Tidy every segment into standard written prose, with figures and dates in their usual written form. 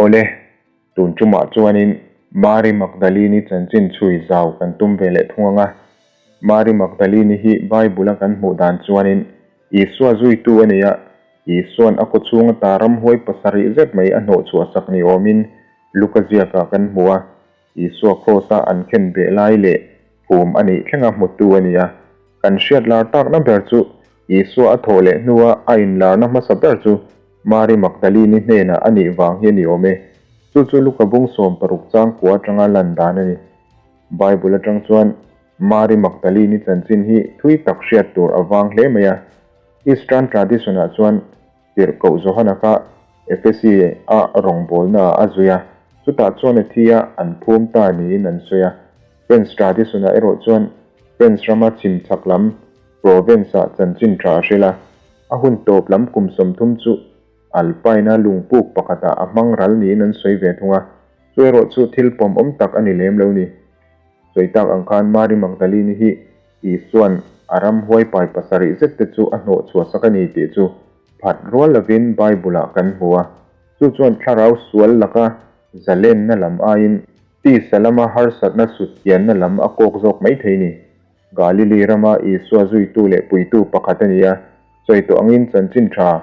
Awle, tun tumah chuanin Mari Magdalene-i chanchin chhui zau kan tum ve leh thung ang a. Mari Magdalene-i hi Bible-a kan hmuh dan chuanin Isua zuitu a ni a, Isua'n a kawchhung ata ramhuai pasarih zet mai a hnawhchhuah sak ni awmin Luka ziakah kan hmu a. Isua Kraws-a an khen beh lai leh phum a nih thlenga hmutu a ni a. Kan hriat lar takna ber chu Isua a thawh leh hnua a inlarna hmasa ber chu Mari Magdalene-i hnenah a nih vang hi a ni awm e. Chu chu Luka bung 60 chang kua atanga lan dan a ni. Bible atang chuan Mari Magdalene-i chanchin hi thui tak hriat tur a vang hle mai a. Eastern tradition-ah chuan Tirhkoh Johana kha Ephesi a rawngbawlna ah a zui a, chutah chuan a thi a an phum ta niin an sawi a. French tradition-ah erawh chuan French rama chhim chhak lam Provence-ah chanchin tha a hrilh a, a hun tawp lam kum 30 chu Alpine-a lungpuk pakhatah a hmang ral niin an sawi ve thung a, chu erawh chu thil pawmawm tak a ni lem lo ni. Sawi tak ang khan Mary Magdalene hi Isua'n a ramhuai pai pasarih zet te chu a hnawh chhuahsak a ni tih chu phat rual lovin Bible-ah kan hmu a. Chu chuan thlarau sual laka zalenna lam aiin tisa lama harsatna sutkianna lam a kawk zawk mai thei ni. Galili rama Isua zuitu leh puitu pakhat a ni a, sawi tawh angin chanchin tha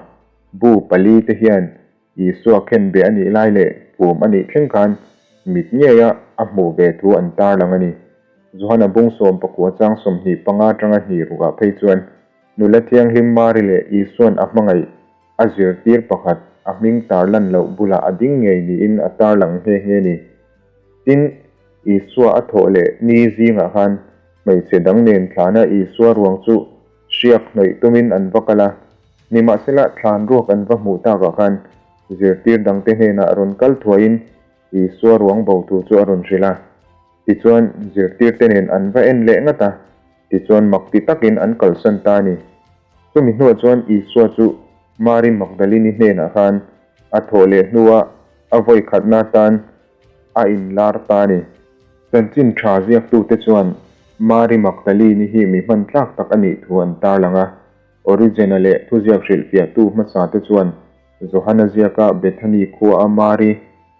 bu pali te hian Isua khen be a nih lai leh phum a nih thleng khan mit ngeia a hmuh ve thu an tarlang a ni. Johana bung 19 chang 25 atanga hnih rukah phei chuan nula thianghlim Mari leh Isua'n a hmangaih a zirtir pakhat a hming tarlan loh bulah a ding ngei niin a tarlang nghe nghe a ni. Tin, Isua a thawh leh ni zingah khan hmeichhe dang nen thlana Isua ruang chu hriak hnawih tumin an va kal a. Nimahsela, thlan ruak an va hmuh takah khan zirtir dangte hnenah rawn kal thuaiin Isua ruang bo thu chu a rawn hrilh a. Tichuan, zirtirte nen an va en leh ngat a, tichuan mak ti takin an kalsan ta a ni. Chumi hnuah chuan Isua chu Mari Magdalini hnenah khan a thawh leh hnua a vawi khatna atan a inlar ta a ni. Chanchin tha ziaktute chuan Mari Magdalini hi mi hman tlak tak a nih thu an tarlang a. Origen-a leh thuziak hrilhfiahtu hmasate chuan Johana ziaka Bethany khuaa Mari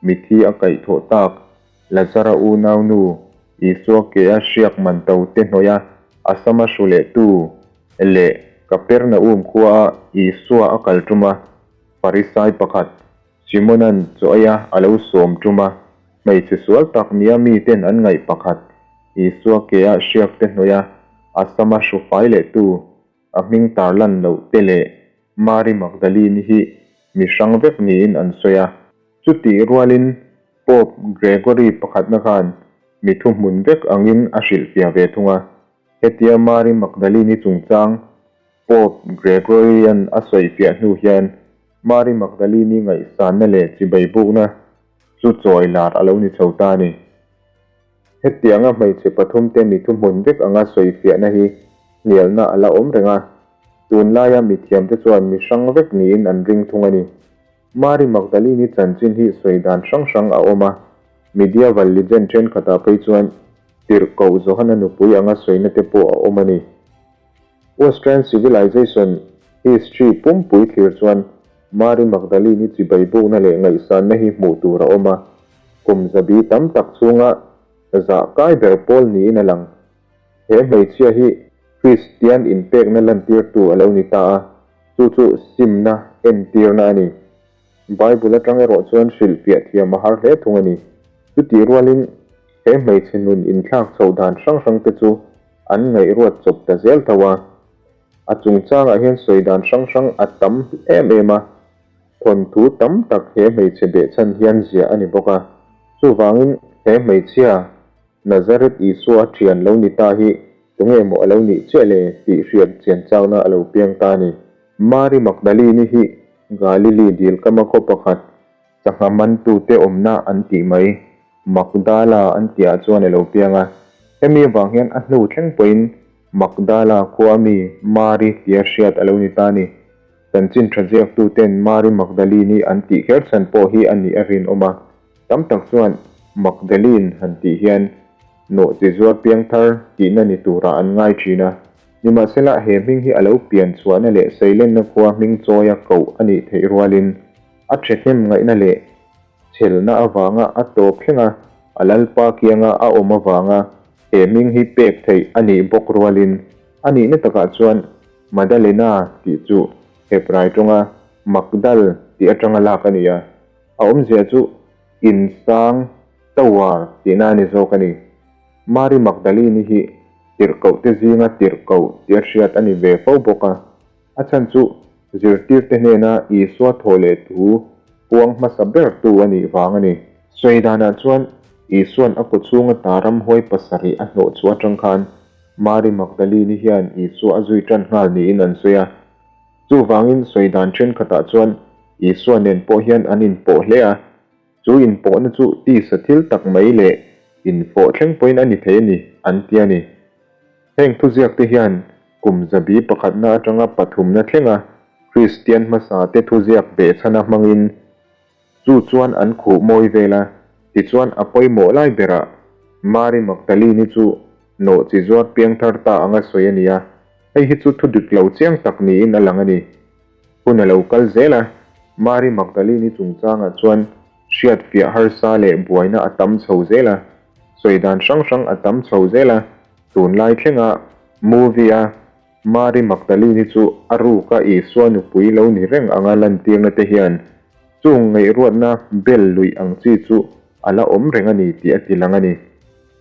mithi a kaihthawh tak Lazara unau nu, Isua ke a hriak man to te hnawih a, a sama hru leh tu leh Kapernaum khua a Isua a kal tum a, Farisai pakhat, Simona'n chaw ei a a lo sawm tum a, hmeichhe sual tak nia miten an ngaih pakhat, Isua ke a hriak te hnawih a, a sama hru fai leh tu, a hming tarlan loh te leh Mari Magdalene hi mi hrang vek niin an sawi a. Chutih rualin Pope Gregory pakhatna khan mi thuhmun vek angin a hrilhfiah ve thung a. Hetia Mari Magdalene chungchang Pope Gregory-a'n a sawifiah hnu hian Mari Magdalene ngaihsanna leh chibaibukna chu chawi lar a lo ni chho ta a ni. Hetianga hmeichhe pathumte mi thuhmun vek anga sawifiahna hi hnialna a la awm reng a, tunlaia mithiamte chuan mi hrang vek niin an ring thung a ni. Mari Magdalene chanchin hi sawi dan hrang hrang a awm a, medieval legend thenkhatah phei chuan Tirhkoh Johana nupui anga sawina te pawh a awm a ni. Western civilization history pumpui thlir chuan Mari Magdalene chibai bukna leh ngaihsanna hi hmuh tur a awm a, kum zabi tam tak chhunga zah kai ber pawl niin a lang. He hmeichhia hi Kristian inpekna lantirtu a lo ni ta a, chu chu simna entirna a ni. Bible atang erawh chuan hrilhfiah thiam a har hle thung a ni. Chutih rualin he hmeichhe nun inthlak chhoh dan hrang hrang te chu an ngaihruat chawp ta zel tho a. A chungchangah hian sawi dan hrang hrang a tam em em a, thawnthu tam tak he hmeichhe behchhan hian ziah a ni bawk a. Chuvangin he hmeichhia Nazareth Isua thian lo ni ta hi tunge maw a lo nih chiah le tih hriat chian chakna a lo piang ta a ni. Mari Magdalene hi Galili dil kama khaw pakhat sangha mantute awmna an tih mai, Magdala an tihah chuan a lo piang a. Hemi avang hian a hnu thleng pawhin Magdala khua ami Mari tia hriat a lo ni ta a ni. Chanchin tha ziaktuten Mari Magdalene an tih kher chhan pawh hi a nih a rinawm a. Tam tak chuan Magdalene han tih hian nawhchi zuar piangthar tihna ni turah an ngai thin a. Nimahsela he hming hi a lo pian chhuahna leh seilenna khua hming chawia koh a nih theih rualin a thehnem ngaihna leh. chhelna avanga a tawp thlenga a Lalpa kianga a awm avanga he hming hi pek theih a nih bawk rualin a nihna takah chuan Madalena tih chu Hebrai tawnga Magdal tih atanga lak a ni a, a awmzia chu In sang, tower, tihna a ni zawk a ni. Mari Magdalene-i hi tirhkohte zinga tirhkoh tia hriat a ni ve fo bawk a, a chhan chu zirtirte hnena Isua thaw leh thu puang hmasa bertu a nih vang a ni. Sawi danah chuan Isua'n a kawchhunga ta ramhuai pasarih a hnawh chhuah atang khan Mari Magdalene-i hian Isua a zui tan nghal niin an sawi a. Chuvangin sawi dan thenkhatah chuan Isua nen pawh hian an inpawh hle a. Chu inpawhna chu tisa thil tak mai leh infawh thleng pawhin a ni thei a ni, an ti a ni. Heng thuziakte hian kum zabi pakhatna atanga pathumna thlenga Kristian hmasate thuziak behchhana hmangin chu chuan an khuh mawi vel a, tichuan a pawimawh lai berah Mari Magdalene-i chu nawhchi zuar piangthar ta anga sawi a ni a, hei hi chu thu dik lo chiang tak niin a lang a ni. Hun a lo kal zel a, Mari Magdalene-i chungchangah chuan hriatfiah harsa leh buaina a tam chho zel a, sawi dan hrang hrang a tam chho zel a, tunlai thlenga movie-a Mari Magdalene-i chu a ruka Isua nupui lo ni reng anga lantirna te hian chung ngaihruatna bel luih ang chi chu a la awm reng a ni tih a ti lang a ni.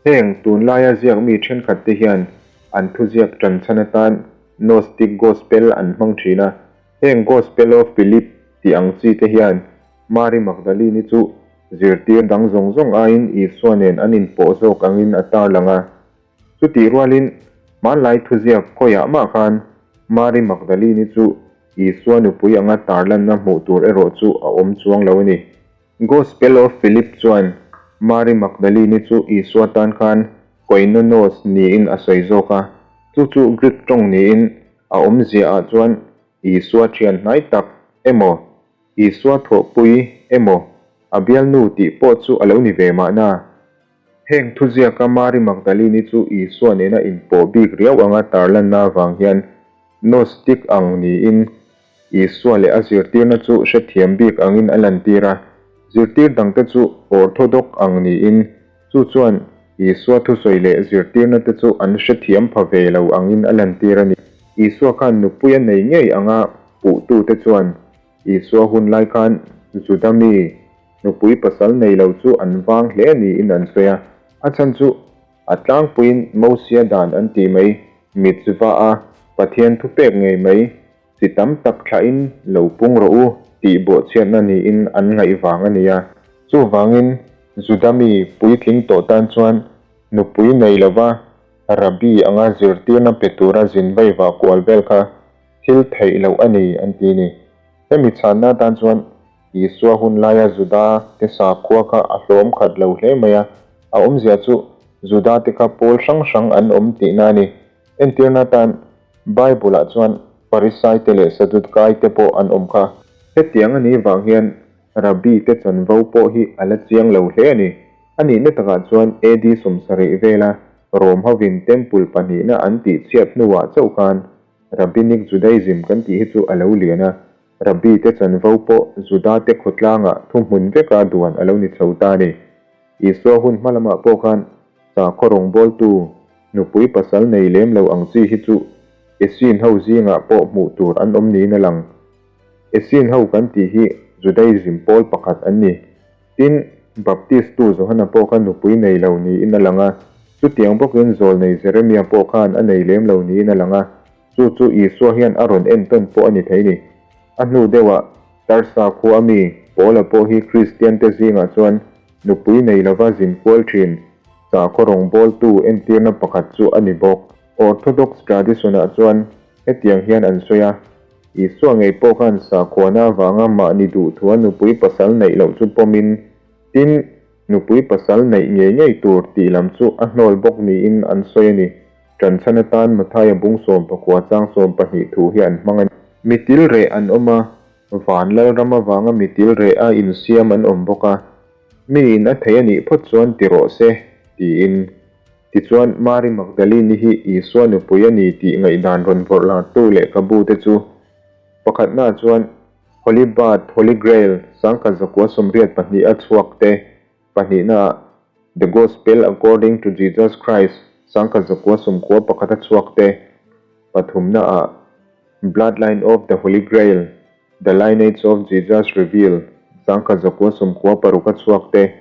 Heng tunlaia ziak mi thenkhat te hian an thuziak tanchhan atan Gnostic Gospel an hmang thin a, heng Gospel of Philip tih ang chi te hian Mary Magdalene-i chu zirtir dang zawng zawng aiin Isua nen an inpawh zawk angin a tarlang a. Chutih rualin hmanlai thuziak khawiah mah khan Mary Magdalene-i chu Isua nupui anga tarlanna hmuh tur erawh chu a awm chuang lo a ni. Gospel of Philip chuan Mary Magdalene-i chu Isua tan khan koinonos niin a sawi zawk a, chu chu Greek tawng niin a awmziaah chuan Isua thian hnai tak emaw, Isua thawhpui emaw, a bialnu tih pawh chu a lo ni ve mahna. Heng thuziaka Mary Magdalene-i chu Isua nena inpawh bik riau anga tarlanna avang hian Gnostic ang niin Isua leh a zirtirna chu hrethiam bik angin a lantir a, zirtir dangte chu Orthodox ang niin, chu chuan Isua thusawi leh zirtirna te chu an hrethiam pha ve lo angin a lantir a ni. Isua khan nupui a nei ngei anga puhtute chuan Isua hun lai khan Juda mi nupui pasal nei lo chu an vang hle niin an sawi a, a chhan chu A tlangpuiin Mosia dan an tih mai, mitzvah a Pathian thupek ngei mai, chi tam tak thlahin lo pung rawh u tih bawhchhiatna niin an ngaih vang a ni a. Chuvangin Juda mi puitling tawh tan chuan nupui nei lova Rabbi anga zirtirna pe tura zin vaivah kual vel kha thil theih loh a ni an ti ni. Hemi chhanna atan chuan Isua hun laia Juda te sakhua kha a hlawm khat lo hle mai a, a awmzia chu Juda te kha pawl hrang hrang an awm tihna a ni. Entirna atan Bible-ah chuan Pharisai te leh Sadukai te pawh an awm kha. Hetiang a nih vang hian Rabbi te chanvo pawh hi a la chiang lo hle a ni. A nihna takah chuan AD 70 vela Rom hovin Temple pahnihna an tihchhiat hnuah chauh khan Rabbinic Judaism kan tih hi chu a lo lian a, Rabbi te chanvo pawh Juda te khawtlangah thuhmun veka duan a lo ni chho ta a ni. Isua hun hma lamah pawh khan sakhaw rawngbawltu, nupui pasal nei lem lo ang chi hi chu Essene ho zingah pawh hmuh tur an awm niin a lang. Essene ho kan tih hi Judaism pawl pakhat an ni. Tin, Baptist-tu Johana pawh kha nupui nei lo niin a lang a, chutiang bawkin zawlnei Jeremia pawh khan a nei lem lo niin a lang a, Chu chu Isua hian a rawn entawn pawh a ni thei ni. A hnu deuhah Tarsa khua mi Paula pawh hi Kristiante zingah chuan nupui nei lova zin kual thin sakhaw rawngbawltu entirna pakhat chu a ni bawk. Orthodox tradition-ah chuan hetiang hian an sawi a, Isua ngei pawh khan sakhuana avanga mahni duhthua nupui pasal neih loh chu pawmin, tin, nupui pasal neih ngei ngei tur tih lam chu a hnawl bawk niin an sawi a ni. Ṭanchhan atan Mathaia bung 14 chang 12 thu hi an hmang a ni. Mi tilreh an awm a, van lalram avanga mi tilreh a insiam an awm bawk a, mi in a thei a nih phawt chuan ti rawh se, tiin. Tichuan, Mari Magdalene-i hi Isua nupui a ni tih ngaihdan rawn vawrh lartu lehkhabu te chu pakhatnaah chuan Holy Birth, Holy Grail, 1982 a chhuak te, pahnihnaah The Gospel According to Jesus Christ 1991 a chhuak te, pathumnaah Bloodline of the Holy Grail, The Lineage of Jesus Revealed 1996 a chhuak te,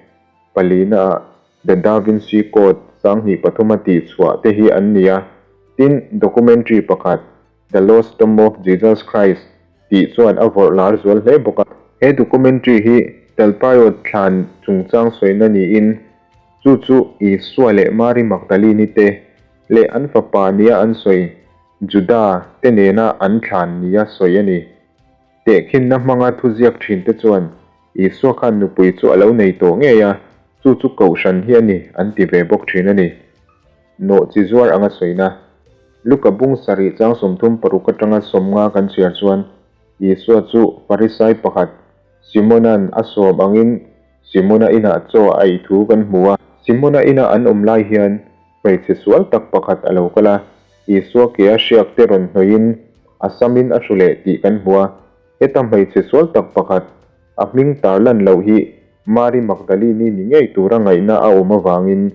palinaah The Da Vinci Code 2003 a tihchhuah te hi an ni a. Tin, documentary pakhat The Lost Tomb of Jesus Christ tih chuan a vawrh lar zual hle bawk a. He documentary hi Talpiot thlan chungchang sawina niin, chu chu Isua leh Mary Magdalene te leh an fapa nia an sawi Juda te nena an thlan nia sawi a ni. Tehkhinna hmanga thuziak thinte chuan Isua khan nupui chu a lo nei tawh ngei a, chu chu kohhran hi a ni an ti ve bawk thin a ni. Nawh chi zuar anga sawina. Luka bung sarih chang 36 atanga 50 kan chhiar chuan Isua chu Farisai pakhat Simona'n a sawm angin Simona inah chaw a ei thu kan hmu a. Simona ina an awm lai hian hmeichhe sual tak pakhat a lo kal a, Isua ke a hriak te rawn hnawihin a samin a hru leh tih kan hmu a. Heta hmeichhe sual tak pakhat a hming tar lan loh hi Mari Magdalini ni ngei tura ngaihna a awm avangin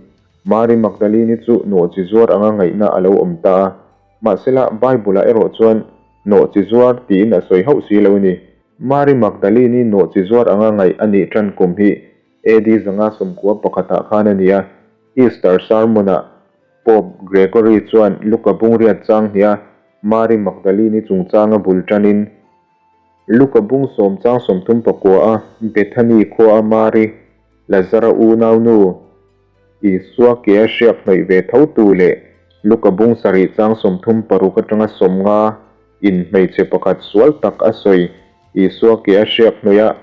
Mari Magdalini chu nawhchi zuar anga ngaihna a lo awm ta a. Mahsela, Bible-ah erawh chuan nawhchi zuar tiin a sawi hauh si lo a ni. Mari Magdalini nawhchi zuar anga ngaih a nih tan kum hi AD 591 khan a ni a. Easter Sermon-ah Pope Gregory chuan Luka bungriat chang hniha Mari Magdalini chungchanga bul tanin, Luka bung sawm chang 39 a Bethany khua a Mari, Lazara unau nu, Isua ke a hriak hnawih ve tho tu leh Luka bung sarih chang 36 atanga 50 in hmeichhe pakhat sual tak a sawi Isua ke a hriak hnawih a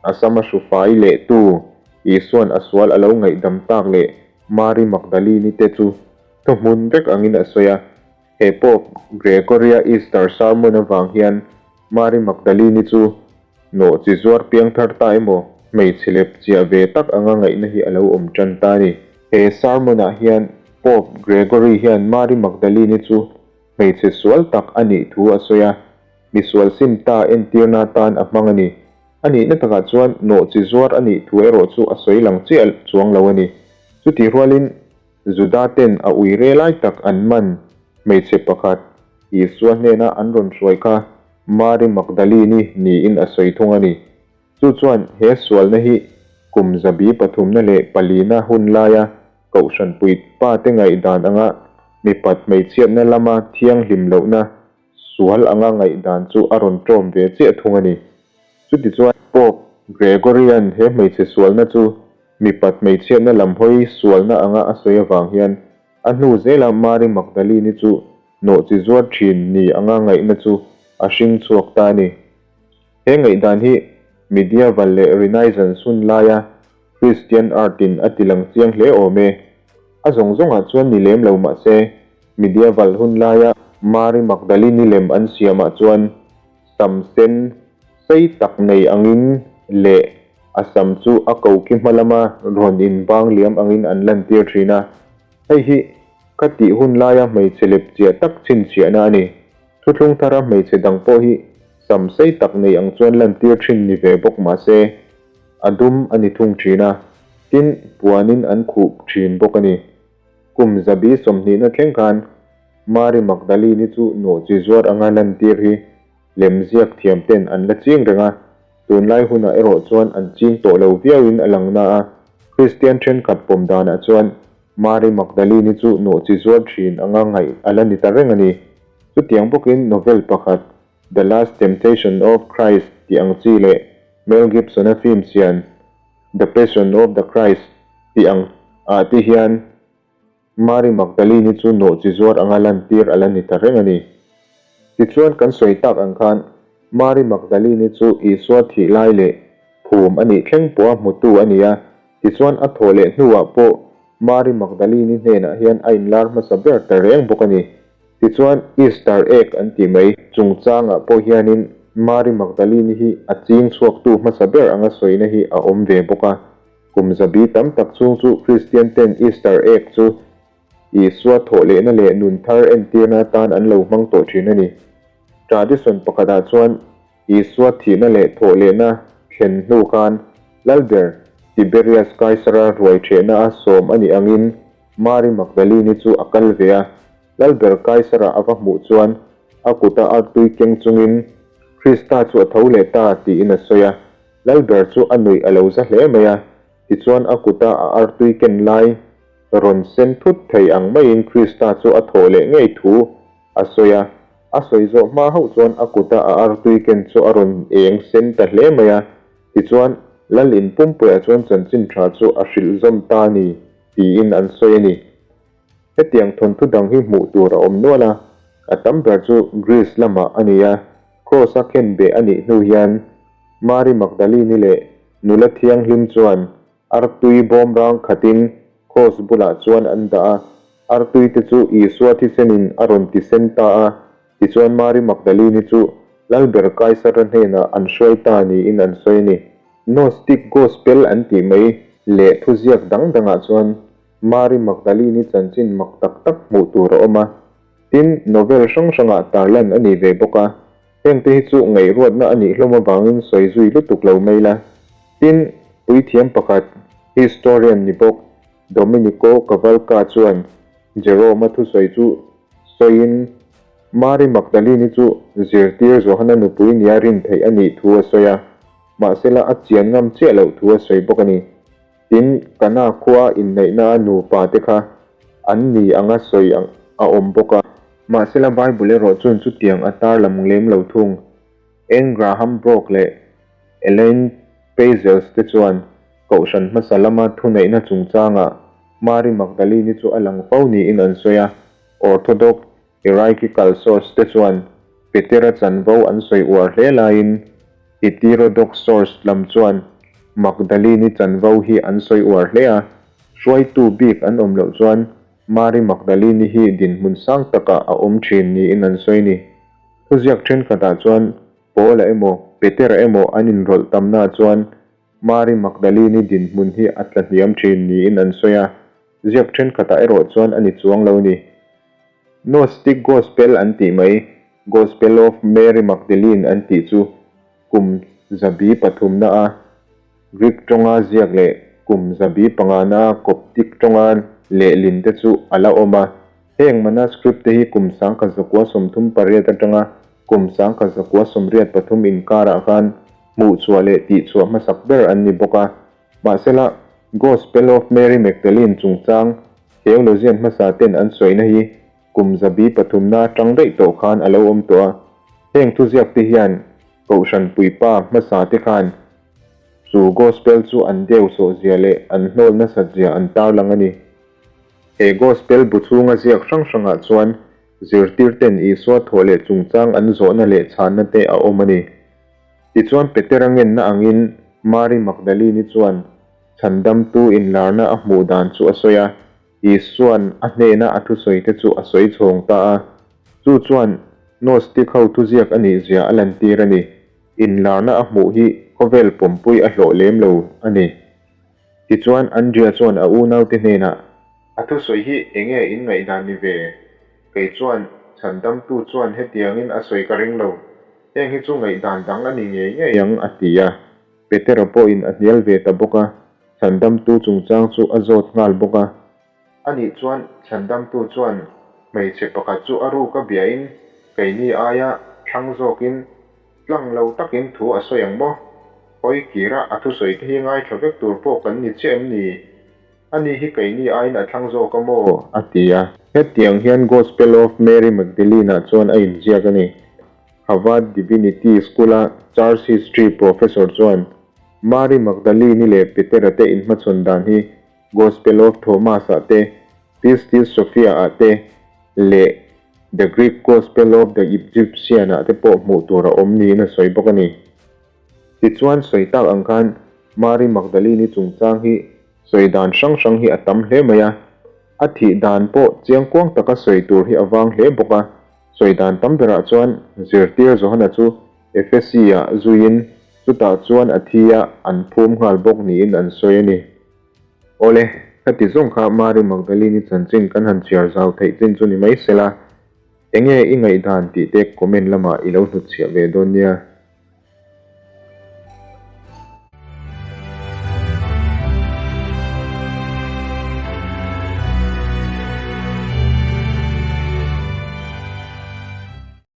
a sam a hru fai leh tu Isuan a sual a lo ngaihdam tak leh Mari Magdalini te chu thuhmun vek angin a sawi a. He Pope Gregory-a Easter sermon avang hian Mari Magdalini chu nawh chi zuar piangthar ta emaw hmeichhe lep chiah ve tak anga ngaihna hi a lo awm tan ta a ni. He sermon-ah hian Pope Gregory hian Mari Magdalini chu hmeichhe sual tak a nih thu a sawi a, misual sim ta entirna atan a hmang a ni. A nihna takah chuan nawh chi zuar a nih thu erawh chu a sawi lang chiah chuang lo a ni. Chutih rualin Juda ten a ui re lai tak an man hmeichhe pakhat Isua hnena an rawn hruai kha Mari Magdalini niin a sawi thung a ni. Chu chuan he sualna hi kum zabi pathumna leh palina hun laia kohhranpui pa te ngaihdan anga mipat hmeichhiatna lama thianghlim lohna sual anga ngaihdan chu a rawn ṭawm ve chiah thung a ni. Chutichuan, Pope Gregorian he hmeichhe sualna chu mipat hmeichhiatna lam hawi sualna anga a sawi avang hian a hnu zela Mary Magdalene chu nawhchi zuar ṭhin ni anga ngaihna chu a hring chhuak ta a ni. He ngaihdan hi Medieval leh Renaissance hun laia Christian art-in a tilang chiang hle awm e. A zawng zawngah chuan ni lem lo mah se, Medieval hun laia Mary Magdalene lem an siamah chuan sam sen sei tak nei angin leh a sam chu a koki hma lama rawn inbang liam angin an lantir thin a. Hei hi ka tih hun laia hmeichhe lepchiah tak chhinchhiahna a ni. Thuthlung thara hmeichhe dang pawh hi sam sei tak nei ang chuan lantir thin ni ve bawk mah se, a dum a ni thung thin a, tin, puanin an khuh thin bawk a ni. Kum zabi sawmhnihna thleng khan Mari Magdalene chu nawhchi zuar anga lantir hi lemziak thiam ten an la ching reng a, tunlai hunah erawh chuan an ching tawh lo viauin a lang na a, Kristian thenkhat pawm danah chuan Mari Magdalene chu nawhchi zuar thin anga ngaih a la ni ta reng a ni. Chutiang bawkin novel pakhat The Last Temptation of Christ tih ang chi leh Mel Gibson-a film siam The Passion of the Christ tih ang ah te hian Mary Magdalene chu nawhchi zuar anga lantir a la ni ta reng a ni. Tichuan kan sawi tak ang khan Mary Magdalene chu Isua thih lai leh phum a nih thleng pawha hmutu a ni a, tichuan a thawh leh hnuah pawh Mary Magdalene hnenah hian a inlar hmasa ber ta reng bawk a ni. Tichuan, Easter egg an tih mai chungchangah pawh hianin Mary Magdalene hi a ching chhuaktu hmasa ber anga sawina hi a awm ve bawk a. Kum zabi tam tak chhung chu Kristian ten Easter egg chu Isua thawhlehna leh nun thar entirna atan an lo hmang tawh thin a ni. Tradition pakhatah chuan Isua thihna leh thawhlehna. thlen hnu khan Lalber Tiberius Kaisara ruai ṭhehna a sawm a nih angin Mari Magdalene-i chu a kal ve a. Lalber Kaisara a va hmuh chuan a kuta artui keng chungin, Krista chu a tho leh ta, tiin a sawi a. Lalber chu a nuih a lo za hle mai a, tichuan a kuta a artui ken lai rawn sen thut thei ang maiin Krista chu a thawh leh ngei thu a sawi a. A sawi zawh hma hauh chuan a kuta a artui ken chu a rawn eng sen ta hle mai a, tichuan Lal in pumpuiah chuan chanchin tha chu a hrilh zawm ta a ni, tiin an sawi a ni. Hetiang thawnthu dang hi hmuh tur a awm nual a, a tam ber chu Greece lamah a ni a, Kraws-a khenbeh a nih hnu hian Mari Magdalene-i leh nula thianghlim chuan artui bawmrang khatin Kraws bulah chuan an dah a, artui te chu Isua thisenin a rawn tisen ta a, tichuan Mari Magdalene-i chu Lalber Kaisara hnenah an hruai ta niin an sawi a ni. Gnostic Gospel an tih mai leh thuziak dang dangah chuan Mari Magdalene-i chanchin mak tak tak hmuh tur a awm a, tin, novel hrang hrangah tarlan a ni ve bawk a, hengte hi chu ngaihruatna a nih hlawm avangin sawi zui lutuk lo mai la. Tin, puithiam pakhat, historian ni bawk, Domenico Cavalca chuan Jerome-a thusawi chu sawiin Mari Magdalene-i chu zirtir Johana nupui nia rin theih a nih thu a sawi a, mahsela a chian ngam chiah loh thu a sawi bawk a ni. Tin, Kana khua inneihna a nupa te kha an ni anga sawi a awm bawk a. Mahsela Bible erawh chuan chutiang a tar lam lem lo thung. Anne Graham Brock leh Elaine Pagels te chuan Kohhran hmasa lama thuneihna chungchangah Mary Magdalene-i chu a lang fo niin an sawi a, Orthodox Hierarchical source te chuan Petera chanvo an sawi uar hle laiin Heterodox source lam chuan Magdalene-i chanvo hi an sawi uar hle a, hruaitu bik an awm loh chuan Mary Magdalene-i hi dinhmun sang takah a awm thin niin an sawi ni. Thuziak thenkhatah chuan Paula emaw Petera emaw an inrawlh tamnaah chuan Mary Magdalene-i dinhmun hi a tla hniam thin niin an sawi a, ziak thenkhatah erawh chuan a ni chuang lo ni. Gnostic Gospel an tih mai, Gospel of Mary Magdalene an tih chu kum zabi pathumna a Greek tawnga ziak leh kum zabi pangana a Coptic tawnga lehlin te chu a la awm a. Heng manuscript te hi kum 1938 atanga kum 1983 inkarah khan hmuhchhuah leh tihchhuah hmasak ber an ni bawk a. Mahsela, Gospel of Mary Magdalene chungchang theologian hmasa ten an sawina hi kum zabi pathumna atang daih tawh khan a lo awm tawh a. Heng thuziak te hian Kohhran puipa hmasa te khan chu Gospel chu an deu sawh zia leh an hnawl nasat zia an tarlang a ni. He Gospel bu chhunga ziak hrang hrangah chuan zirtirten Isua thawh leh chungchang an zawhna leh chhanna te a awm a ni. Tichuan Petera ngenna angin Mari Magdalene-i chuan Chhandamtu inlarna a hmuh dan chu a sawi a, Isua'n a hnena a thusawite chu a sawi chhawng ta a. Chu chuan Gnostic ho thuziak a nih zia a lantir a ni. Inlarna a hmuh hi khawvel pawmpui a hlawh lem lo a ni. Tichuan Andrea chuan a unaute hnenah, A thusawi hi enge in ngaihdan ni ve? Kei chuan Chhandamtu chuan hetiangin a sawi ka ring lo. Heng hi chu ngaihdan dang a ni ngei ngei ang, a ti a. Petera pawhin a hnial ve ta bawk a, Chhandamtu chungchang chu a zawt nghal bawk a. Anih chuan Chhandamtu chuan hmeichhe pakhat chu a ruk a biain keini aia thlang zawkin tlang lo takin thu a sawi ang maw? Hawi kira a thusawi te hi ngaithla vek tur pawh kan ni chiah em ni? Ani hi keini aiin a thlang zawk a maw? A ti a. Hetiang hian Gospel of Mary Magdalene-ah chuan a inziak a ni. Harvard Divinity School-a Church History Professor chuan Mary Magdalene-i leh Petera te inhmachhawn dan hi Gospel of Thomas-ah te, Pistis Sophia-ah te leh The Greek Gospel of the Egyptian-ah te pawh hmuh tur a awm niin a sawi bawk a ni. Tichuan, sawi tak ang khan Mary Magdalene-i chungchang hi sawi dan hrang hrang hi a tam hle mai a, a thih dan pawh chiangkuang taka sawi tur hi a vang hle bawk a. Sawi dan tam berah chuan zirtir Johana chu Ephesi-ah zuiin chutah chuan a thi a an phum nghal bawk niin an sawi a ni. Awle, khati zawng kha Mary Magdalene-i chanchin kan han chhiar zau theih chin chu ni mai sela, enge i ngaihdan tih te comment lamah i lo hnutchhiah ve dawn nia.